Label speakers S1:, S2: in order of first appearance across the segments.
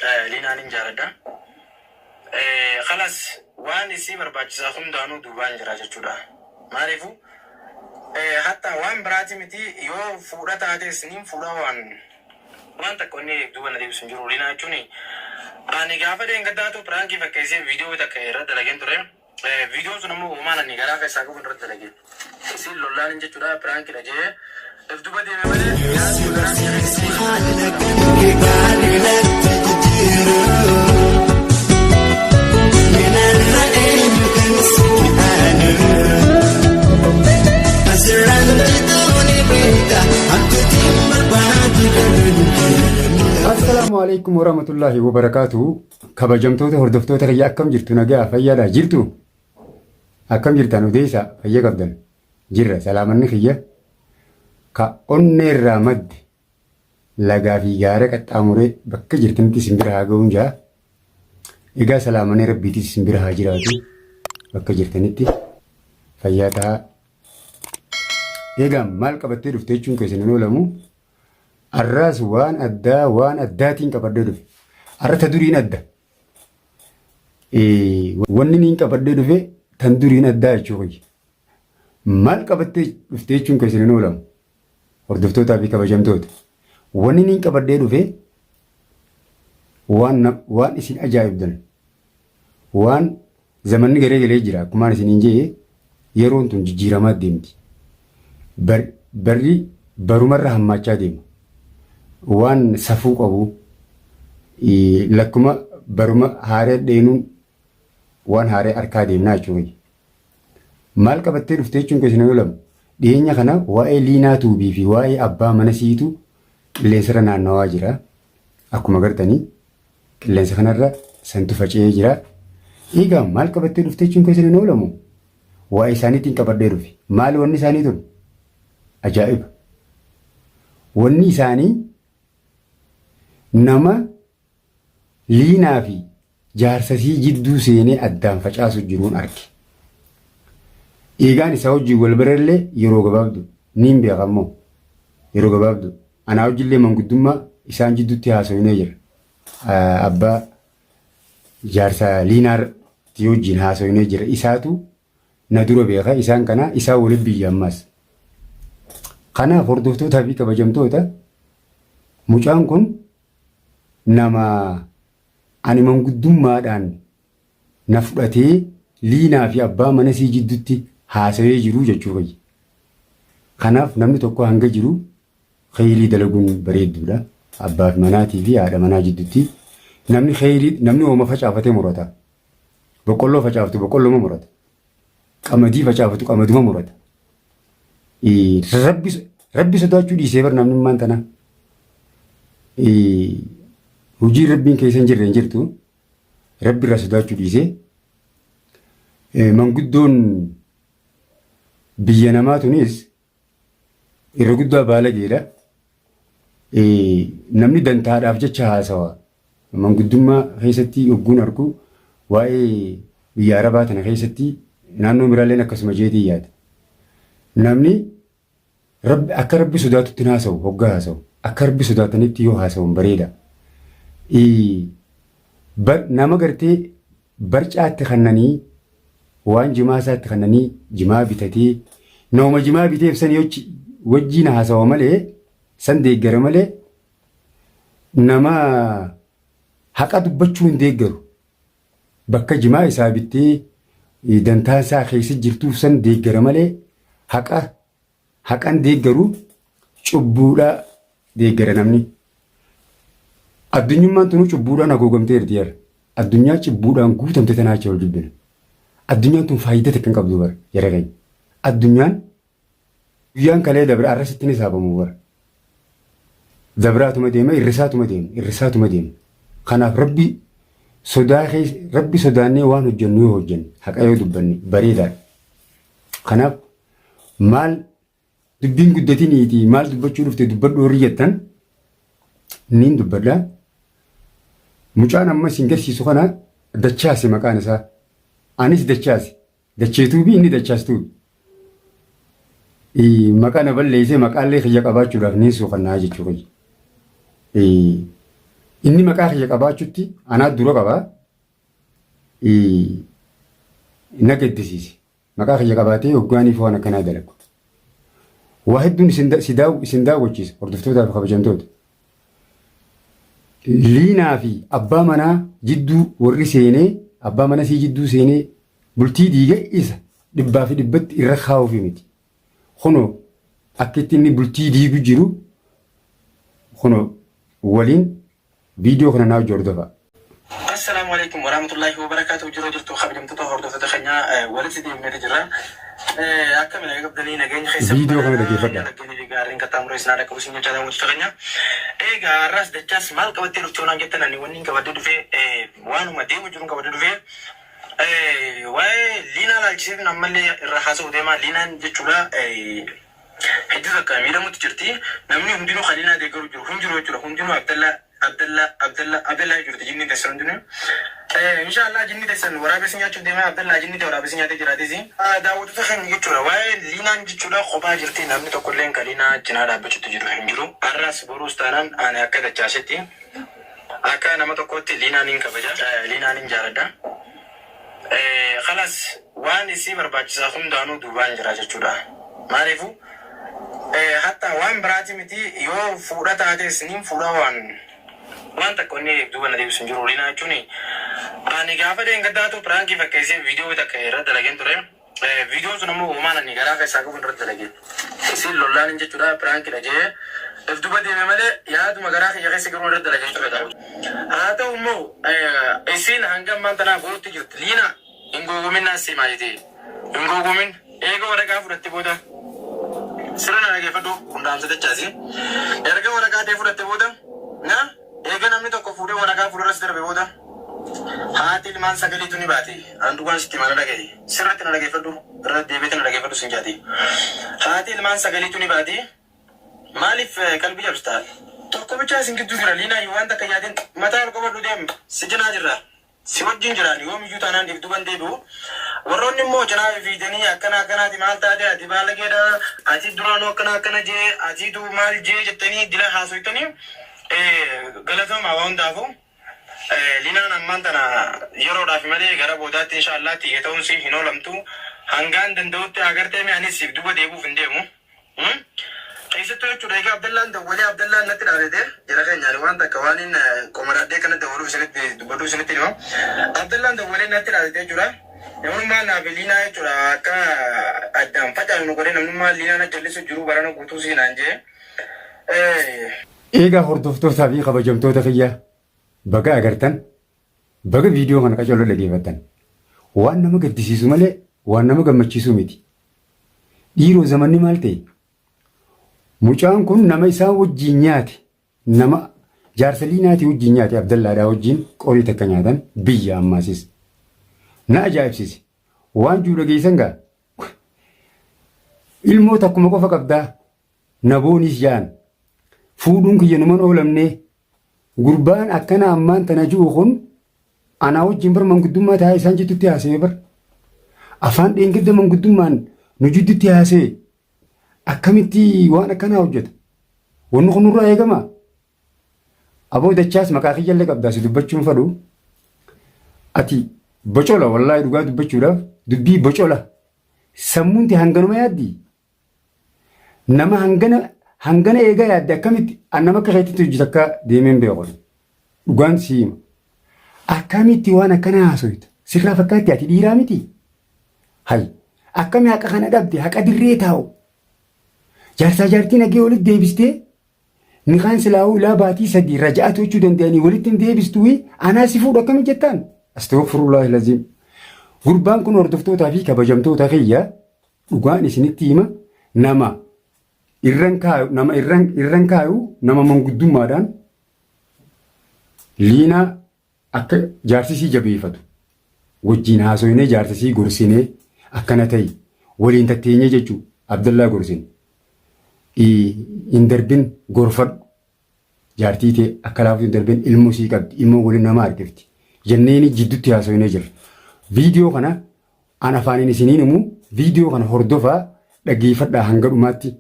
S1: Liinaan hin jaaladha. Kalas waan isii barbaachisaa hundaanuu duubaan jira jechuudha. Maaliifuu hatta waan biraati miti yoo fuudha taates niin fuudha waan waan takka inni duuba na deebisu hin jiru. Liinaa jechuun ani gaafa dheengaddaatu piraankii fakkeessee viidiyoo takka irra dalageen ture. Viidiyoon sun ammoo uumaan ani garaa keessaa qabu irra dalage. Isiin lollaan jechuudha piraankidha jee if duuba deeme malee
S2: Si barsiise haala kan kee gaarii natti jijjiiru. Minarra eenyu kan si aanu. Asirraan jituu ni beekta hamtuutiin barbaadu kan
S3: Assalaamu alaikum warahmatullahi wabarakaatu. Kabajamtoota hordoftoota kiyya akkam jirtu nagaa fayyaadha jirtu? Akkam jirtan odeessa fayya qabdan? Jirra salaamanni kiyya ka onneerraa madde lagaa fi gaara qaxxaamuree bakka jirtanitti isin bira haa ga'uun jaa. Egaa salaamanni rabbiitis isin bira haa jiraatu bakka jirtanitti fayyaa ta'a. Egaa maal qabattee dhufte jechuun keessan hin oolamu. Arraas waan addaa waan addaatiin qabadhee dhufe. Arra ta duriin adda. Wanni niin qabadhee dhufe tan duriin addaa jechuu kiyya. Maal qabattee dhufte jechuun keessan hin oolamu. Hordoftootaa fi kabajamtoota. Wanni niin qabadhee dhufe waan waan isin ajaa'ibdan waan zamanni garee galee jira akkumaan isiniin jee yeroon tun jijjiiramaa deemti. Barri barumarra hammaachaa deema. Waan safuu qabu lakkuma baruma haaree dheenuun waan haaree arkaa deemnaa jechuudha. Maal qabattee dhufte jechuun keessan hin oolamu. Dhiyeenya kana waa'ee Liinaa Tuubii fi waa'ee abbaa mana siitu qilleensarra naannawaa jira. Akkuma agartanii qilleensa kanarra santu faca'ee jira. Egaa maal qabattee dhufte jechuun keessan hin oolamu. Waa'ee isaaniitiin qabadhee dhufe. Maali wanni isaanii tun? Ajaa'iba! Wanni isaanii nama Liinaa fi jaarsasii jidduu seenee addaan facaasu jiruun arge. Eegaan isaa wajjin wal barallee yeroo gabaabdu niin beeka ammoo yeroo gabaabdu anaa wajjillee manguddummaa isaan jidduutti haasofnee jira. Abbaa jaarsa Liinaatti wajjin haasofnee jira. Isaatu na dura beeka isaan kana isaan waliin biyya ammaas. Kanaaf hordoftootaa fi kabajamtoota mucaan kun nama ani manguddummaadhaan na fudhatee Liinaa fi abbaa mana isii jiddutti haasawee jiru jechuu kiyya. Kanaaf namni tokko hanga jiru kheyrii dalaguun bareedduudha. Abbaa fi manaatii fi haadha manaa jiddutti namni kheyrii namni hooma facaafatee murata. Boqqolloo facaaftu boqqollooma murata. Qamadii facaafatu qamaduma murata. Rabbi rabbi sodaachuu dhiisee bar namni ammaan tana. Hojii rabbiin keessa hin jirre hin jirtu. Rabbi irraa sodaachuu dhiisee manguddoon biyya namaa tunis irra guddaa baalageedha. Namni dantaadhaaf jecha haasawa. Manguddummaa keessatti yogguun argu waa'ee biyya Arabaa tana keessatti naannoo biraalleen akkasuma jeetii yaada. Namni Rabbi akka Rabbi sodaatutti hin haasawu hoggaa haasawu. Akka Rabbi sodaatanitti yoo haasawan bareeda. Nama gartee barcaatti kannanii waan jimaa isaatti kannanii jimaa bitatee nama jimaa biteef san wajjiin haasawa malee san deeggara malee nama haqa dubbachuu hin deeggaru. Bakka jimaa isaa bittee dantaan isaa keessa jirtuuf san deeggara malee haqa haqan deeggaru cubbuudha deeggara namni. Addunyummaan tunuu cubbuudhaan haguugamteerti yar. Addunyaa cubbuudhaan guutamte tanaa achi ol jibbina. Addunyaan tun faayidaa takka hin qabdu bara jara keenya. Addunyaan Guyyaan kalee dabre arra sitti ni saabamu bara. Dabraatuma deema irrisaatuma deema irrisaatuma deema. Kanaaf rabbi sodaa keessa rabbi sodaannee waan hojjennu yoo hojjenne haqa yoo dubbanne bareedaadha. Kanaaf maal dubbiin guddatiniiti maal dubbachuu dhufte dubbadhu warri jettan niin dubbadha. Mucaan amma isin garsiisu kana dachaase maqaan isaa. Anis dachaase. Dachee tuubii inni dachaas tuubi. Maqaa na balleessee maqaallee kiyya qabaachuudhaaf niin suuqannaa jechuu kiyya. Inni maqaa kiyya qabaachutti anaa dura qaba. Na gaddisiise. Maqaa kiyya qabaatee hoggaaniif waan akkanaa dalagu. Waa hedduun isin daawwachiisa hordoftootaa fi kabajamtoota. Liinaa fi abbaa manaa jidduu warri seenee abbaa mana sii jidduu seenee bultii diige isa dhibbaa fi dhibbatti irra kaa'uufi miti. Kunoo akka itti inni bultii diigu jiru kunoo waliin viidiyoo kana naa hojii hordofaa.
S1: Assalaamu alaikum warahmatullahi wabarakatuh. Jiruu jirtu kabajamtoota hordoftoota keenyaa, walitti deemneeti jirra. Akkami, nagaa qabdanii? Nageenya keessa?
S3: Viidiyoo kana dhaggeeffadhaa.
S1: Nageenyi fi gaariin qaxxaamuree isin haadha qabu isin jechaa, daawwattoota keenya. Egaa har'as dachaas maal qabattee dhufte naan jettan, ani wanni hin qabadhee dhufee waanuma deemu jiruun qabadhee dhufee waa'ee Liinaa laalchisee ammallee irra haasa'u deema. Liinaan jechuudha hedduu takka miidhamutti jirti. Namni hundinuu kan Liinaa deeggaru jiru hin jiru jechuudha. Hundinuu Abdallaa, Abdallaa, Abdallaa, Abdallaa jirti jinni teessan hundinuu. Inshaallah jinni teessan waraabessi nyaachuuf deemaa. Abdallaa jinni ta'e waraabessi nyaatee jiraatis. Daawwattoota keenya jechuudha, waa'ee Liinaan jechuudha kophaa jirti. Namni tokkollee kan Liinaa cinaa dhaabbachuutti jiru hin jiru. Har'as boruus taanaan ani akka dachaasetti, akka nama tokkootti Liinaan hin kabaja. Liinaan hin jaaladha. Kalas waan isii barbaachisaa hundaanuu duubaan jira jechuudha. Maaliifuu hatta waan biraati miti, yoo fuudha taates nin fuudha, waan takka wanni duuba na deebisu hin jiru. Liinaa jechuun ani gaafa dheengaddaatu prankii fakkeessee viidiyoo takka irra dalageen ture. Viidiyoon sun ammoo uumaan ani garaa keessaa qabu irra dalage. Isin lollaan jechuudha prankiidha jee if duba deeme malee yaaduma garaa kiyya keessa garuu irra dalage jechuudha. Haa ta'u immoo isin hanga ammaan tanaa bootti jirti. Liina, hin gowwoomin, naas simaa jete. Hin gowwoomin, eega waraqaa fudhatte booda sirna na dhageeffadhu, hundaamsa dachaasi. Erga waraqaa ta'e fudhatte booda na eega namni tokko fuudhee waraqaa fuuldura si darbe booda haati ilmaan sagaliitu ni baate. An dhugaan sitti himaa, na dhagaye. Sirriitti na dhageeffadhu. Irra deebiitti na dhageeffadhu sin jaati. Haati ilmaan sagaliitu ni baate. Maaliif qalbii cabsita? Tokko bichaa isin gidduu jira. Liinaa, waan takka yaadin, mataa ol qabadhu deem. Si cinaa jirra. Si wajjin jiraan yoomiyyuu taanaan if duban deebi'u. Warroonni immoo cinaa fiidanii akkana akkanaati, maal taate, ati baalageedha, ati duraanuu akkana akkana jee, atiitu maal jee jettanii dila haasoytanii, galatoomaa waa hundaafuu. Linaan ammaan tana yeroodhaaf malee gara boodaatti inshaallah tiyya ta'uun si hin oolamtu. Hangaan danda'utti agartee mi anis siif duuba deebi'uuf hin deemu. Keessattuu jechuudha egaa Abdallaan dawwalee, Abdallaan natti dhaabete jara keenyaan waan takka waan hin qomadadhee kana dawwaluuf isinitti dubbadhu isinitti hima. Abdallaan dawwalee natti dhaabete jechuudha. Namnummaan naaf Liinaa jechuudha akka addaan facaanu godhee, namnummaan Liinaa na jallisu jiru barana guutuu siinaan jee.
S3: Eegaa hordoftootaa fi kabajamtoota kiyya, baga agartan, baga viidiyoo kana qacarroo dhageeffattan. Waan nama gaddisiisu malee waan nama gammachiisu miti. Dhiiroo, zamanni maal ta'e? Mucaan kun nama isaan wajjin nyaate, nama jaarsa Liinaatii wajjin nyaate, Abdallaadhaa wajjin qorii takka nyaatan biyya ammaasis. Na ajaa'ibsiise. Waan jiru dhageessan gaa. Ilmoo takkuma qofa qabdaa. Nabooniis jaan. Fuudhuun kiyya numan oolamnee. Gurbaan akkana ammaan tana ji'u kun anaa wajjin bar manguddummaa taa'ee isaan jidduutti haasa'ee bar. Afaan dheengadda manguddummaan nu jidduutti haasa'e. Akkamitti waan akkanaa hojjeta? Wanni kun nurraa eegama? Aboo dachaas, maqaa kiyyallee qabdaa, si dubbachuun fadhu. Ati bocola, wallaahi dhugaa dubbachuudhaaf dubbii bocola. Sammuun tee hanganuma yaaddi? Nama hangana hangana eegaa yaadde akkamitti an nama akka keetitti hojii takka deemeen beeku. Dhugaan si hima. Akkamitti waan akkanaa haasoyta? Sirraa fakkaatti, ati dhiiraa miti? Hay, akkami haqa kana dhabde, haqa dirree taa'u? Jaarsaa jaartii nagee walitti deebistee nikaan silaa'uu ilaa baatii 3 raja'atu jechuu danda'anii walitti hin deebistu, anaa si fuudhu akkami jettaan? Astaghfirullahi laziim. Gurbaan kun, hordoftootaa fi kabajamtoota kiyya, dhugaan isinitti hima, nama irran kaayu, nama irran kaayu, nama manguddummaadhaan Liinaa akka jaarsisii jabeeffatu wajjin haasoynee, jaarsisii gorsinee, akkana ta'i waliin tatteenyee jechuu Abdallaa gorsine. Hin darbin, gorfadhu, jaartii tee akka laaftu hin darbin, ilmoo sii qabdi, ilmoo waliin nama argifti jenneeni jidduutti haasoynee jirra. Viidiyoo kana an afaaniin isiniin himu, viidiyoo kana hordofaa, dhaggeeffadhaa hanga dhumaatti.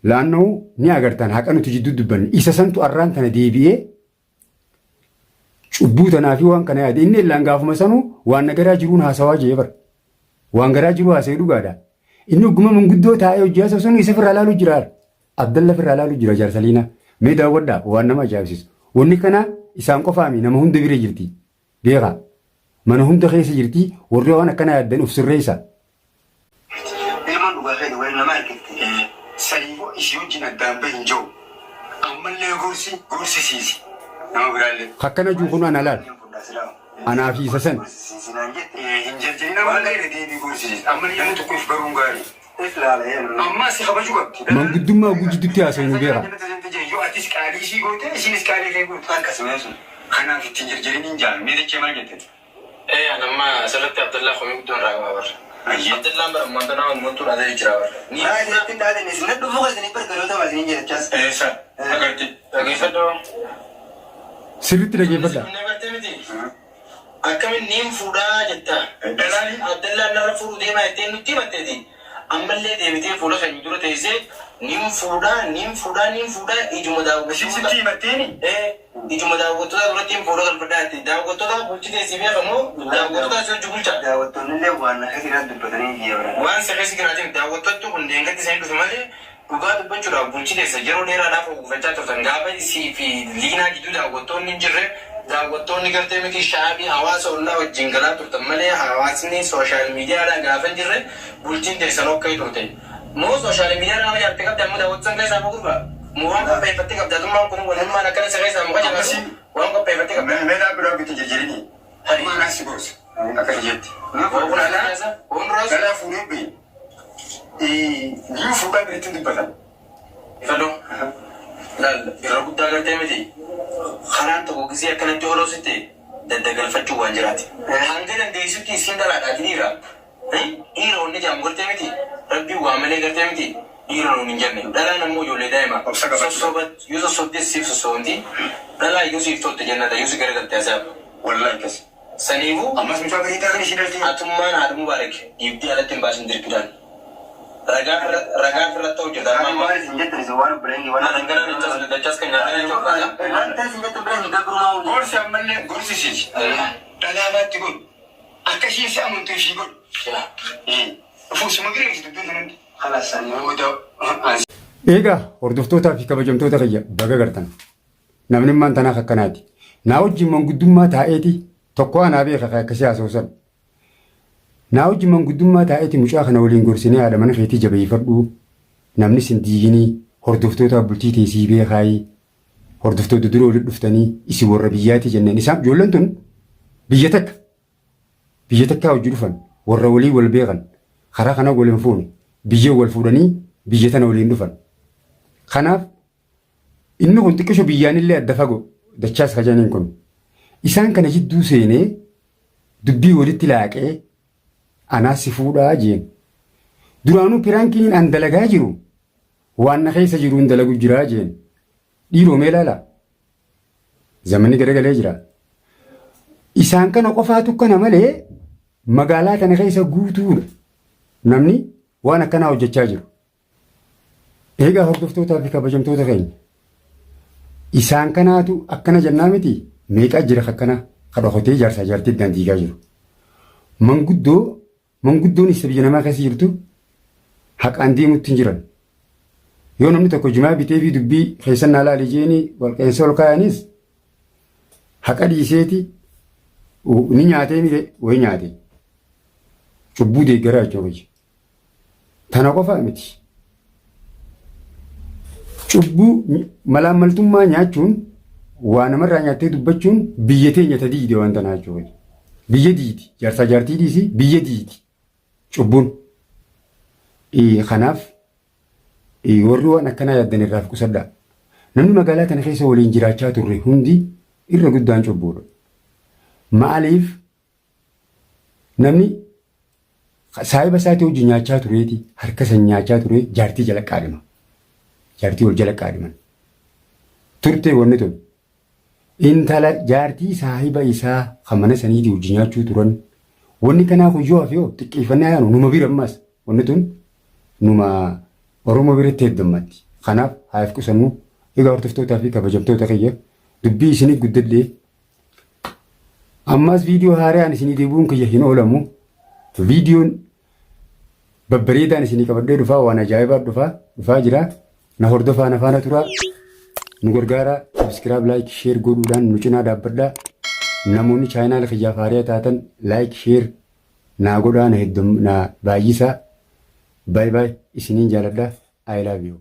S3: Laannoo ni agartan haqa nuti jidduu dubbanne isa santu arraan tana deebi'ee. Cubbuu tanaa fi waan kana yaade inni illaan gaafuma sanuu waan na garaa jiruun haasawaa jee bara. Waan garaa jiru haasa'e dhugaadha. Inni ogguma manguddoo taa'ee hojii haasa'u sun isa firraa laalu jira. Abdalla firraa laalu jira jaarsa Liinaa. Mee daawwadhaa waan nama ajaa'ibsiisu. Wanni kana isaan qofaami nama hunda bira jirti. Beekaa. Mana hunda keessa jirti warri waan akkana yaaddan of sirreessa.
S1: Ilmoon dhugaa keeti wly nama harkifti. Saniifuu isii wajjin addaan bahi hin ja'u. Ammallee gorsi gorsisiisi nama biraallee.
S3: Akkana jiru kun ana laal. Anaa fi isa san.
S1: Hin jarjarin ammallee irra deebii gorsisiisi. Ammallee namni tokko if baruun gaarii. Ammaa si kabaju qabdi.
S3: Manguddummaa oguu jidduutti haasa'u nu beeka.
S1: Yoo atis qaalii isii goote isiinis qaalii kee goote. Akkasuma sun. Kanaaf ittiin jarjarin hin jaan. Mee dachee maal jette? Ee an amma asirratti Abdallaa komii guddoon irraa qaba bar. Abdallaan bar ammaan tanaa uummattuu dhaadee jira bar. Ni
S4: Maa isinitti hin dhaadenne isin nan dhufuu keessanii bar galoota maa isiniin jedhachaas.
S1: Eessa? Agarti. Dhageeffadhu.
S3: Sirriitti dhageeffadhaa.
S1: Inni agartee miti. Akkamin niin fuudhaa jetta. Dhalaan Abdallaan narra fuudhuu deemaa jettee nutti himatteeti. Ammallee deebitee fuula keenya dura teessee nin fuudhaa nin fuudhaa nin fuudhaa ijuma Isin
S4: daawwattoota.
S1: sitti himatteeni? Ee ijuma daawwattootaa duratti hin fuudha galfadhaa jette. Daawwattootaa bulchi tee si beeka moo daawwattootaa si hojii bulcha?
S4: Daawwattoonni illee waan na keessa jiran dubbatanii iyya bara.
S1: Waan si keessa jiraatin daawwattoottu kun deengatti isanii dhufe malee dhugaa dubbachuudhaaf bulchi teessa yeroo dheeraadhaaf hogufachaa turtan gaafa isii fi liinaa gidduu daawwattoonni hin jirre daawwattoonni gartee miti shaabii hawaasa ollaa wajjin galaa turtan malee hawaasni social miidiyaadhaa gaafa hin jirre bultiin teessan okay turte. Moo social miidiyaa nama jaarte qabda ammoo daawwattu san keessaa moo gurbaa? Moo waan qopheeffatte qabda atummaan kun walummaan akkana si keessaa muka jalaatu waan qopheeffatte qabda.
S3: Mee dhaabbi dhaabbi itti jirjirini. Amma anaa si gorsa. Akka kiyyaatti.
S1: Waan
S3: Dhalaa fuudhee bee. Niu fuudhaa biratti hin dubbatan.
S1: Ifadhu. Laal irra guddaa gartee miti. Karaan tokko gisee akkanatti oloo sitti daddagalfachuu waan jiraati. Hanga dandeessutti isiin dhalaadha ati dhiira. Dhiira wanni jedhamu gartee miti. Rabbiin waa malee gartee miti. Dhiira nuun hin jenne. Dhalaan ammoo ijoollee daa'ima.
S3: Obsa qabaachuu
S1: Sossoba yoo sossobdes siif sossobamti. Dhalaa yoo siif tolte jennata yoo si garagalte azaaba.
S3: Wallahi akkas.
S1: Saniifuu
S3: Ammas mucaa bareedaa kan ishee dhaltee.
S1: atummaan haadha Mubaarak dhiibdee alatti hin baasin dirqidhaan. Ragaa firra ragaa firratti ta'u jirta amma
S4: Ani
S1: amma.
S4: waan isin jettan isin waan obboleen waan
S1: Anan ganaa dachaas dachaas kan nyaatan jechuudha.
S4: Waan ta'e isin jettan bira hin gabrumaa waliin.
S3: Gorsi ammallee gorsisiisi. Dhalaa baatti godhu. Akka isheen si amantu ishii godhu. Dhufuu suma bira jirti dubbiin kun hundi.
S4: Kalaas ani
S3: Booda Egaa hordoftootaa fi kabajamtoota kiyya baga gartan. Namni immaan tanaaf akkanaati. Naa wajjin manguddummaa taa'eeti tokko anaa beeka kan akkasii haasa'u san. Naa wajjin manguddummaa taa'eeti mucaa kana waliin gorsinee haadha mana keetii jabeeffadhu. Namni sin diiginii hordoftootaa bultii teessii beekaayii. Hordoftoota dura walitti dhuftanii isin warra biyyaatii jenneen. Isaan ijoolleen tun biyya takka biyya takkaa hojii dhufan warra walii wal beekan karaa kana wal hin fuune biyya wal fuudhanii biyya tana waliin dhufan. Kanaaf inni kun xiqqisho biyyaanillee adda fagoo dachaas kajaniin kun. Isaan kana jidduu seenee dubbii walitti laaqee anaa si fuudhaa jeen. Duraanuu piraankiin an dalagaa jiru waan na keessa jiruun dalagu jiraa jeen. Dhiiroo mee ilaala. Zamanni garagalee jira. Isaan kana qofaatu kana malee magaalaa tana keessa guutuudha. Namni waan akkanaa hojjechaa jiru. Eegaa hordoftootaa fi kabajamtoota keenya. Isaan kanaatu akkana jennaa miti meeqaa jira akkana ka dhokatee jaarsaa jaartii addaan diigaa jiru. Manguddoo manguddoon isa biyya namaa keessa jirtu haqaan deemutti hin jiran. Yoo namni tokko jimaa bitee fi dubbii keessan naa laali jeeni walqeensa ol kaayanis haqa dhiiseeti ni nyaatee mire wayi nyaate. Cubbuu deeggaraa jechuudha. Tana qofa miti. Cubbuu malaammaltummaa nyaachuun waa namarraa nyaattee dubbachuun biyya teenya ta diide waan tanaa jechuudha. Biyya diidi. Jaarsaa jaartii dhiisi biyya diidi. Cubbuun. Kanaaf warri waan akkanaa yaaddan irraa of qusadhaa. Namni magaalaa tana keessa waliin jiraachaa turre hundi irra guddaan cubbuudha. Maaliif Namni saahiba isaatii hojii nyaachaa tureeti harka san nyaachaa ture jaartii jala qaadhima. Jaartii wal jala qaadhiman. Turte wanni tun. Intala jaartii saahiba isaa kan mana saniitii hojii nyaachuu turan. Wanni kanaa kun yoo hafe yoo xiqqeeffannee yaanu numa bira ammas wanni tun numa Oromoo biratti heddummatti. Kanaaf haa of qusannu. Egaa hordoftootaa fi kabajamtoota kiyya dubbii isinii guddadhee Ammas viidiyoo haaraan isinii deebi'uun kiyya hin oolamu. Viidiyoon babbareedaan isinii qabadhee dhufaa waan ajaa'ibaa dhufaa dhufaa jira. Na hordofaa na faana turaa. Nu gargaaraa subscribe like share godhuudhaan nu cinaa dhaabbadhaa. Namoonni chaayinaala kiyyaaf haariyaa taatan like share naa godhaa na heddum na baay'isaa. Bye bye isiniin jaaladha. I love you.